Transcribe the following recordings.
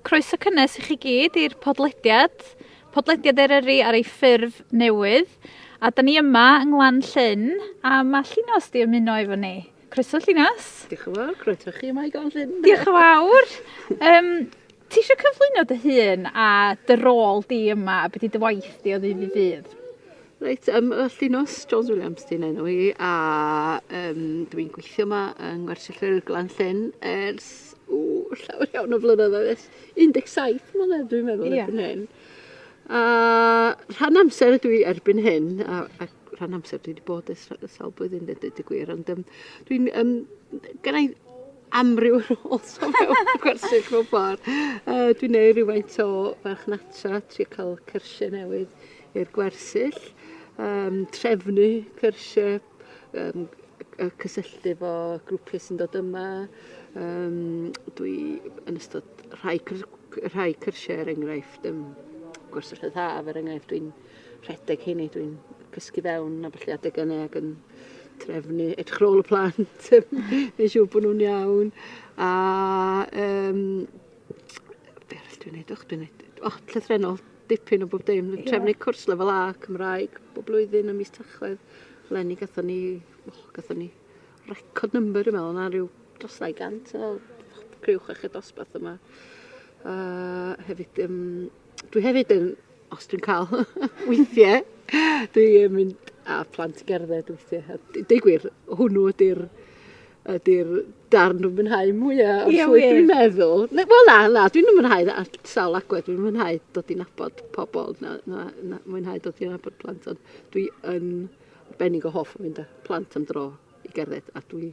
croeso cynnes i chi gyd i'r podlediad, podlediad Eryri ar ei ffurf newydd. A da ni yma yng Nglan Llyn, a mae Llinos di ymuno efo ni. Croeso Llinos. Diolch yn fawr, croeso chi yma i Glan Llyn. Diolch yn fawr. Um, ti eisiau cyflwyno dy hun a dy rôl di yma, a beth i dy waith di o ddydd i ddydd? Reit, um, Llinos Jones Williams di'n enw i, a um, dwi'n gweithio yma yng Ngwersyll yr Glan Llyn ers o, llawer iawn o flynyddoedd, ers 17 mlynedd dwi'n meddwl yeah. erbyn hyn. A rhan amser ydw i erbyn hyn, a, a rhan amser dwi wedi bod ers sawl blwyddyn, dweud y gwir, ond um, dwi'n, um, gennau amryw roles o fewn y gwersyll mewn ffordd. Uh, dwi'n neud rhywfaint o farchnata, trio cael cyrsiau newydd i'r gwersyll, um, trefnu cyrsiau, um, cysylltu efo grwpiau sy'n dod yma. Um, dwi yn ystod rhai, rhai cyrsiau er enghraifft, um, gwersyll y haf er enghraifft, dwi'n rhedeg heini, dwi'n cysgu fewn a felly adeg yna ac yn trefnu, edrych ar ôl y plant, neu siŵr bod nhw'n iawn. A um, be arall dwi'n neud? Och, dwi'n neud, oh, llythrennol, dipyn o bob dim. Yeah. Trefnu cwrs lefel A Cymraeg bob blwyddyn ym mis Tachwedd. Leni gathon ni, oh, gathon ni record number dwi'n meddwl, na rhyw dros 200 o criw chweched dosbarth yma. Uh, hefyd, um, dwi hefyd yn, os dwi'n cael weithiau, dwi'n mynd â plant i gerdded weithiau. A deud gwir, hwnnw ydy'r ydy'r darn dwi'n mwynhau mwya o'r yeah, swydd dwi'n meddwl. Wel na, na, dwi'n mwynhau ar sawl agwedd, dwi'n mwynhau dod i nabod pobl, na, na, na, mwynhau dod i nabod plant, ond dwi yn arbennig o hoff o fynd â plant am dro i gerdded, a dwi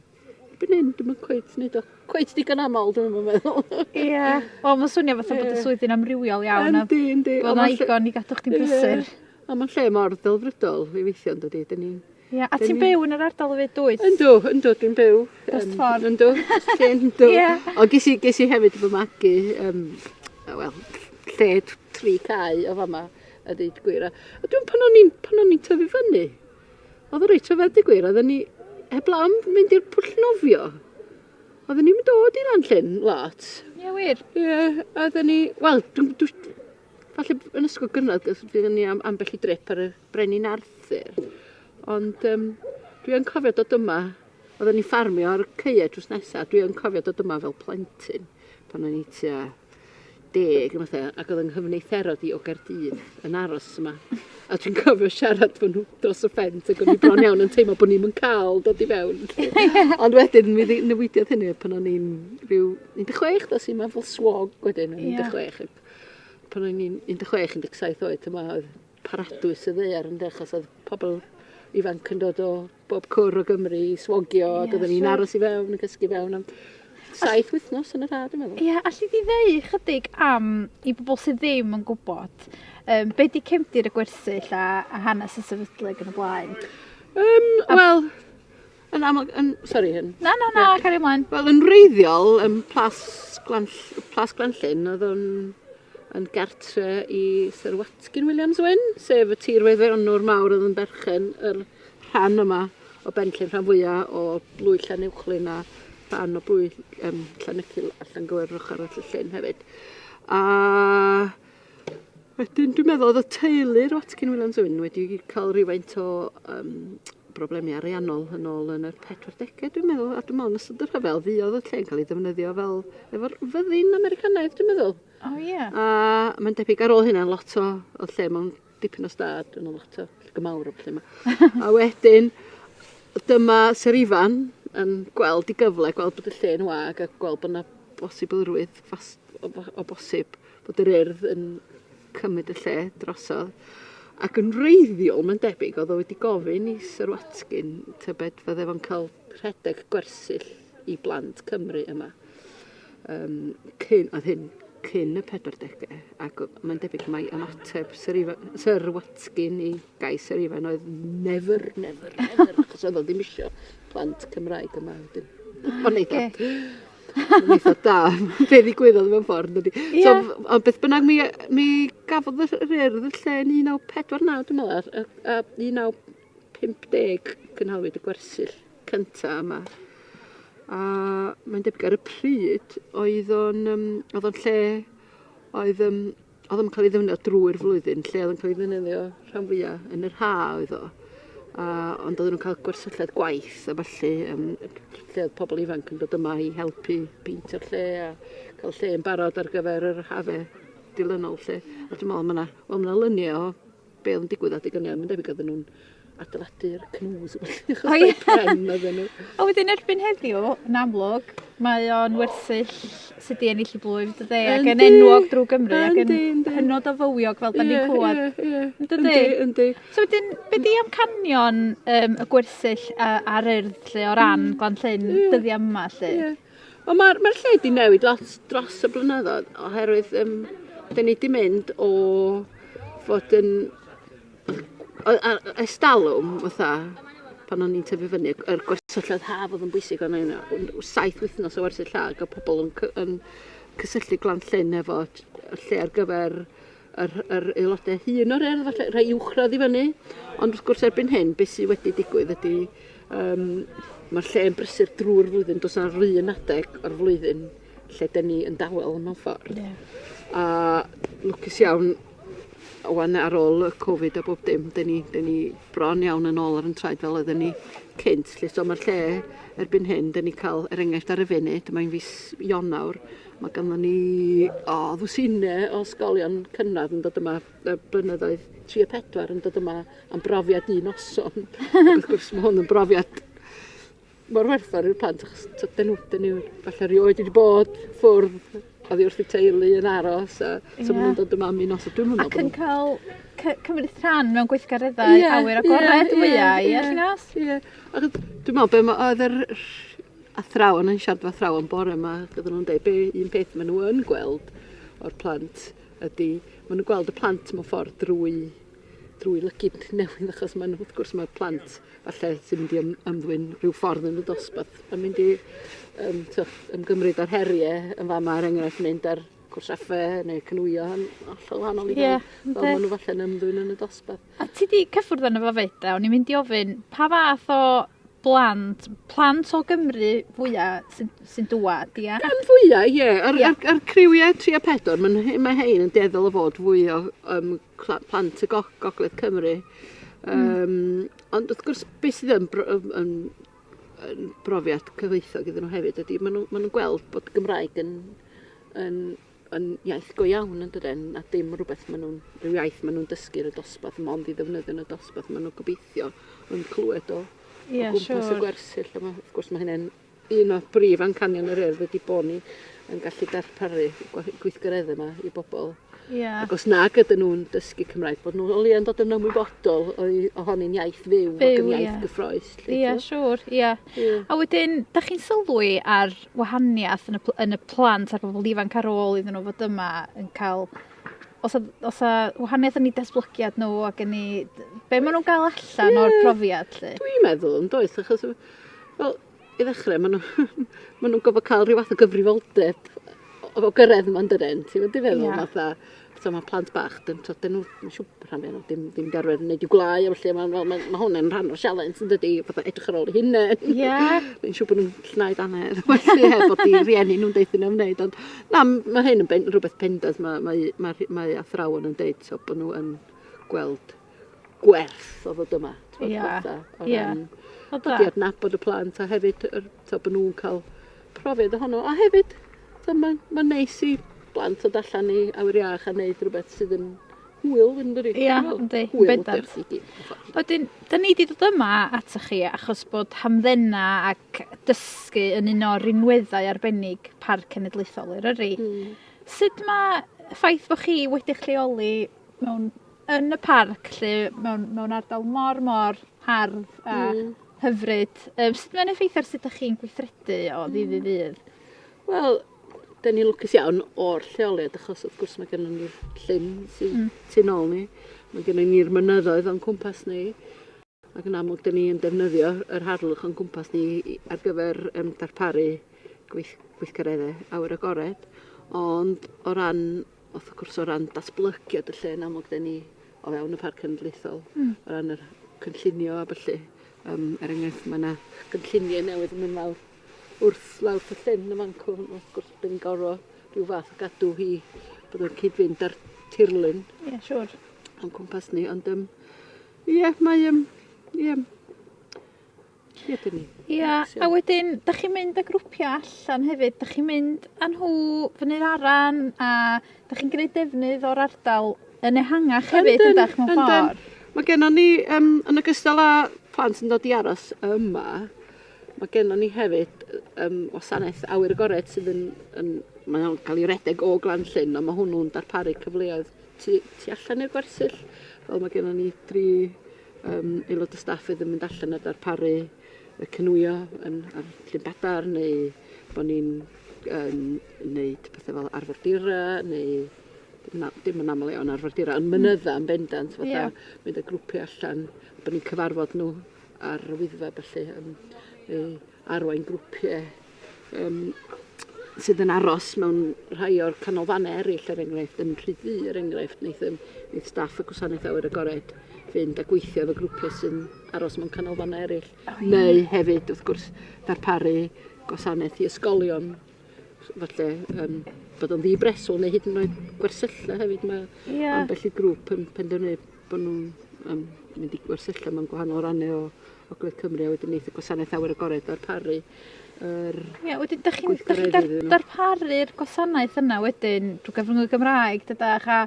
erbyn hyn, dwi'm yn cweit neud o cweit digon aml, dwi'm yn meddwl. Ie. Yeah. Wel, mae'n swnio fatha yeah. bod y swydd yn amrywiol iawn. Yndi, yndi. Bod yna igon i gadw chdi'n brysur. Yeah. A mae'n lle mor ddelfrydol i weithio, yn dydi? Dyn ni'n Ie, a ti'n byw yn yr ardal hefyd, dwyt? Yndw, yndw, dwi'n byw. Dros ffordd. Yndw, dros llyn, yndw. Ie. Ond ges i, ges i hefyd fy magu, um, wel, lled tri cae o fama, a dweud gwir. A dwi'n pan o'n i'n, pan o'n i'n tyfu fyny, oedd o reit rhyfedd dweud gwir, oedden ni heblaw am mynd i'r pwll nofio, oedden ni'n dod i lan llyn lot. Ie, wir? Ie, oedden ni, wel, dwi'n, dwi, falle yn ysgol gynradd, fuon ni am ambell i drip ar y Brenin Arthur, ond um, dwi yn cofio dod yma, oedden ni ffarmio ar y caeau drws nesaf, dwi yn cofio dod yma fel plentyn pan o'n i tua 10 neu bethau, ac oedd yng nghyfneitherod i o Gaerdydd yn aros yma. A dwi'n cofio siarad fo nhw dros y ffens ac o'n i bron iawn yn teimlo bod ni'm yn cael dod i fewn. Ond wedyn mi newidiodd hynny pan o'n i'n rhyw 16, dos i yma fel swog wedyn yn 16. Pan o'n i'n 16, 17 oed, yma oedd paradwys y ddaear ynde, achos oedd pobl ifanc yn dod o bob cwr o Gymru i swogio, yeah, ac oedden ni'n aros i fewn, yn cysgu fewn am 7 wythnos yn yr ha, dwi'n meddwl. Ie, yeah, alli di ddeud chydig am, i bobl sydd ddim yn gwybod, um, be di cefndir y gwersyll a, a hanes y sefydlu ac yn y blaen? Um, Wel, yn amlwg, yn, sori, yn... Na, na, na, yeah. cario ymlaen. Wel, yn wreiddiol, yn Plas, Glan, Plas Glanllyn, oedd o'n yn gartre i Sir Watkin Williams Wyn, sef y tirweddionwr mawr oedd yn berchen yr rhan yma o Benllyn, rhan fwyaf o blwy Llanuwchllyn a rhan o blwy um, Llanycil a Llangywer ochr arall y llyn hefyd. A wedyn dwi'n meddwl oedd y teulu'r Watkin Williams Wyn wedi cael rhywfaint o um, broblemau ariannol yn ôl yn yr 40au dwi'n meddwl, a dwi'n meddwl yn ystod y rhyfel fuodd y lle'n cael ei ddefnyddio fel efo'r fyddin Americanaidd dwi'n meddwl. O oh, ie. Yeah. A mae'n debyg ar ôl hynna lot o oedd lle mewn dipyn o stad, yn lot o gymawr o felly yma. A wedyn dyma Sir Ifan yn gweld i gyfle, gweld bod y lle'n wag a gweld bod yna bosibilrwydd fas, o, o bosib bod yr urdd yn cymryd y lle drosodd. Ac yn wreiddiol, mae'n debyg, oedd o wedi gofyn i Sir Watkin tybed fydde fo'n cael rhedeg gwersyll i blant Cymru yma. Um, cyn, oedd hyn cyn y 40au, ac mae'n debyg mai ymateb Sir, Ifa, Sir Watkin i gais Sir Ifan oedd never, never, never, achos oedd o ddim isio plant Cymraeg yma wedyn. Ond eitha, mae'n eitha da, be ddigwyddodd mewn ffordd, dydy. Yeah. So, ond beth bynnag, mi, mi gafodd yr urdd y lle yn 1949, dwi'n meddwl, a, a 1950 cynhaliwyd y gwersyll cynta yma. A mae'n debyg ar y pryd oedd o'n um, oedd o'n lle Oedd um, oedd o'n cael ei ddefnyddio drwy'r flwyddyn, lle oedd yn cael ei ddefnyddio rhan fwyaf yn yr ha oedd o. A, ond oedden nhw'n cael gwersylloedd gwaith a ballu, lle oedd pobl ifanc yn dod yma i helpu peintio'r lle a cael lle yn barod ar gyfer yr hafe dilynol lle. A dwi'n meddwl ma' 'na, wel ma' 'na luniau o be oedd yn digwydd adeg hynny, a mae'n debyg oedden nhw'n adeiladu'r canoes a ballu, achos O, ie. pren oedden nhw. A wedyn erbyn heddiw, yn amlwg, mae o'n wersyll sydd wedi ennill i blwyf, dydy, ac yn Yndi. enwog drwy Gymru, ac yn Yndi, yndi. hynod o fywiog fel da ni'n clywed. Ie, ie. Yndydi? Yndi, yndi. So wedyn, be di amcanion y gwersyll a'r urdd lle o ran Glan Llyn dyddiau yma lle? Ie. Wel mae'r ma lle 'di newid lot dros y blynyddoedd oherwydd dyn ni 'di mynd o fod yn estalwm fatha pan o'n i'n tyfu fyny yr gwersylloedd haf oedd yn bwysig o'n i'n 7 wythnos o wersyll haf ac oedd pobl yn, yn cysylltu Glan Llyn efo lle ar gyfer yr, yr aelodau hŷn o'r urdd, falle rhai uwchradd i fyny. Ond wrth gwrs erbyn hyn, beth sydd wedi digwydd ydy mae'r lle yn brysur drwy'r flwyddyn, does 'na 'run adeg o'r flwyddyn lle 'dan ni yn dawel mewn ffordd. Ie. A lwcus iawn ŵan ar ôl y Covid a bob dim, 'dan ni, 'dan ni bron iawn yn ôl ar 'yn traed fel oedden ni cynt 'lly. So ma'r lle erbyn hyn, 'dan ni ca'l, er enghraifft ar y funud, mae'n fis Ionawr, mae ganddo ni o ddwsinau o ysgolion cynradd yn dod yma, y blynyddoedd 3 a 4 yn dod yma am brofiad un noson. Ac wrth gwrs mae hwn yn brofiad mor werthfawr i'r plant achos t'od 'dyn nhw 'dyn nhw falle rioed wedi bod ffwrdd oddi wrth eu teulu yn aros a so ma' nhw'n dod yma am un noson. Dwi'm yn meddwl Ac yn bod nhw... cael cymryd rhan mewn gweithgareddau awyr agored fwya, ie, Llinos? Ie. Achos dwi'n meddwl be' ma' oedd yr athrawon yn siarad efo athrawon bore 'ma ac oedden nhw'n deud be' un peth ma' nhw yn gweld o'r plant ydy ma' nhw'n gweld y plant mewn ffordd drwy lygid newydd achos ma' nhw wrth gwrs ma'r plant falle sy'n mynd i ymddwyn rhyw ffordd yn y dosbarth yn mynd i t'o' ymgymryd â'r heriau yn fama er enghraifft mynd ar cwrs affe neu canŵio yn hollol wahanol i fel fel ma' nhw falle'n ymddwyn yn y dosbarth. A ti 'di cyffwrdd arno fo 'fyd a o'n i'n mynd i ofyn pa fath o blant, plant o Gymru fwya sy'n sy dŵad, ia? Gan fwya, ie. Yr, yeah. yr, yr criwiau 3 a 4, mae ma hein yn dueddol o fod fwy o plant y Gogledd Cymru. Ond wrth gwrs, beth sydd yn, yn, yn, yn brofiad cyfoethog iddyn nhw hefyd ydy, maen nhw'n ma nhw gweld bod Gymraeg yn iaith go iawn yn dydyn, a dim rhywbeth maen nhw'n, rhyw iaith maen nhw'n dysgu yn y dosbarth, mond i ddefnyddio yn y dosbarth, maen nhw'n gobeithio yn clywed o, o gwmpas y gwersyll. A ma, wrth gwrs mae hynny'n un o brif amcanion yr Urdd ydy bod ni yn gallu darparu gweithgareddau yma i bobl. Yeah. Ac os nag ydyn nhw'n dysgu Cymraeg, bod nhw o leia'n dod yn ymwybodol ohoni'n iaith fyw ac yn iaith gyffrous. Ie, yeah, siŵr, ie. Yeah. Yeah. A wedyn, da chi'n sylwi ar wahaniaeth yn y plant a'r bobl ifanc ar ôl iddyn nhw fod yma yn cael... Os a wahaniaeth yn eu datblygiad nhw ac yn eu... Be maen nhw'n gael allan o'r profiad, lle? Dwi'n meddwl, yn does, achos... Wel, i ddechrau, maen nhw, ma nhw'n gofod cael rhyw fath o gyfrifoldeb o gyrraedd yma'n dydyn. Ti'n mynd i feddwl, fatha, so mae plant bach, dyn, so, dyn nhw, mae'n siŵr rhan fwyaf nhw, ddim di arfer wneud i'w gwlau, a felly mae ma, ma hwn yn rhan o'r sialens yn dydy, fatha edrych ar ôl eu hunain. Mae'n siŵr bod nhw'n llnau dannedd, felly heb bod i rieni nhw'n deutha nhw am wneud, ond na, mae hyn yn rhywbeth pendant, mae athrawon yn deud so, bod nhw yn gweld gwerth o ddod yma. Fatha, o ran dod i adnabod y plant a hefyd bod nhw'n cael profiad ohono. A hefyd, mae'n ma neis i blant ddod allan i awyr iach a neud rhywbeth sydd yn hwyl yn dydi? Ia, yndi, Hwyl bendant. ydi'r i gyd, mewn ffordd. Wedyn, da ni wedi dod yma atoch chi achos bod hamddena ac dysgu yn un o'r rinweddau arbennig Parc Cenedlaethol Eryri. Sut mae y ffaith bod chi wedi'ch lleoli yn y parc, lle mewn ardal mor, mor hardd a hyfryd, sut mae'n effeithio ar sut ydych chi'n gweithredu o ddydd i ddydd? Wel, da ni'n lwcus iawn o'r lleoliad, achos wrth gwrs mae gennym ni'r llyn sydd tu nôl ni, mae gennym ni'r mynyddoedd o'n cwmpas ni, ac yn amlwg da ni yn defnyddio yr harddwch o'n cwmpas ni ar gyfer darparu gweithgareddau awyr agored, ond o ran, wrth gwrs o ran datblygiad y lle yn amlwg da ni o fewn y Parc Cenedlaethol, o ran yr cynllunio a ballu. Er enghraifft, mae yna gynlluniau newydd yn mynd lawr wrth lawr y llyn y fancw, wrth gwrs da ni'n gorfod rhyw fath o gadw hi Bod o'n cyd-fynd â'r tirlun. Ie, siŵr. O'n cwmpas ni, ond ie, mae ie. Ie, dyn ni. Ie, a wedyn, da chi'n mynd â grwpiau allan hefyd, da chi'n mynd â nhw fyny'r Aran, a da chi'n gwneud defnydd o'r ardal yn ehangach hefyd, ydach, mewn ffordd? Mae gennon ni, yn ogystal â plant yn dod i aros yma, mae gennon ni hefyd wasanaeth awyr agored sydd yn mae o'n cael ei redeg o Glan Llyn, ond mae hwnnw'n darparu cyfleoedd tu allan i'r gwersyll. Fel mae gennon ni 3 aelod o staff fydd yn mynd allan a darparu y cynwio ar Llyn Bedar, neu bod ni'n wneud pethau fel arfordira, neu dim yn aml iawn arfordira, ond mynydda yn bendant, fatha mynd â grwpiau allan, bod ni'n cyfarfod nhw ar y Wyddfa, felly, neu arwain grwpiau sydd yn aros mewn rhai o'r canolfannau eraill, er enghraifft, yn Rhyd-ddu, er enghraifft, wneith staff y gwasanaeth awyr agored fynd a gweithio efo grwpiau sy'n aros mewn canolfannau eraill. Neu hefyd, wrth gwrs, darparu gwasanaeth i ysgolion, falle bod o'n ddi-breswyl neu hyd yn oed gwersylla hefyd. Mae ambell i grŵp yn penderfynu bod nhw'n mynd i gwersylla mewn gwahanol rannau o Ogledd Cymru, a wedyn wneith y gwasanaeth awyr agored darparu yr Ie, wedyn dych chi'n darparu'r gwasanaeth yna wedyn drwy gyfrwng y Gymraeg, dydach, a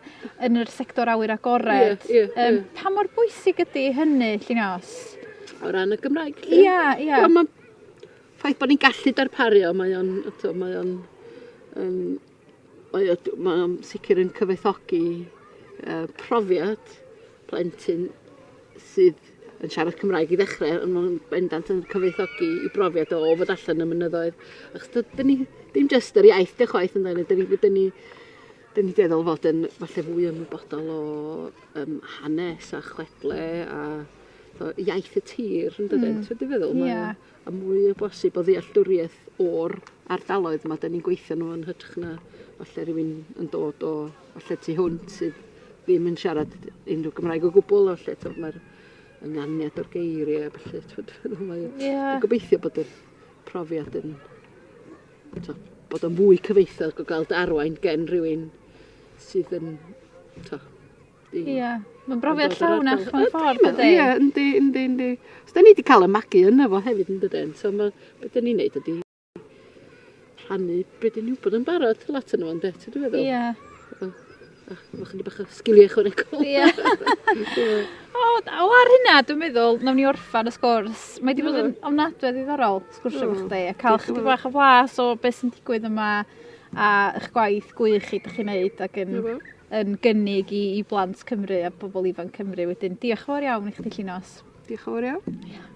yn yr sector awyr agored. Ie, ie. Pa mor bwysig ydy hynny, Llinos? O ran y Gymraeg? Ie, ie. Wel, mae ffaith bod ni'n gallu darparu o, mae o'n sicr yn cyfoethogi profiad plentyn sydd yn siarad Cymraeg i ddechrau, ond mae'n bendant yn cyfoethogi i brofiad o fod allan y mynyddoedd. Achos dyn ni ddim jyst yr iaith dy chwaith yn dyn ni dyn ni dueddol fod yn falle fwy ymwybodol o hanes a chwedle a iaith y tir, yn dydyn? Ti'n feddwl? A mwy o bosib o ddealltwriaeth o'r ardaloedd yma, dyn ni'n gweithio nhw yn hytrach na falle rhywun yn dod o falle tu hwnt sydd ddim yn siarad unrhyw Gymraeg o gwbl, falle mae'r ynganiad o'r geiriau, felly, mae'n gobeithio bod y profiad yn bod o'n fwy cyfoethog o gael dy arwain gen rhywun sydd yn Ie, mae'n brofiad llawnach mewn ffordd, dydy? Ie, yndi, yndi, yndi. So, da ni wedi cael y magu yna fo hefyd, yn dydyn. So, beth da ni'n neud ydy rhannu beth dyn ni'n wybod yn barod lot yna fo, yndê? Ti'n meddwl? Ie. Efo chydig bach o sgiliau ychwanegol. Ie. O, ar hynna, dwi'n meddwl, nawn ni orffan y sgwrs. Mae wedi bod yn ofnadwy o ddiddorol sgwrsio efo chdi a cael chydig bach o flas o beth sy'n digwydd yma a eich gwaith gwych chi ydych chi'n neud ac yn gynnig i blant Cymru a bobl ifanc Cymru wedyn. Diolch yn fawr iawn i chdi, Llinos. Diolch yn fawr iawn.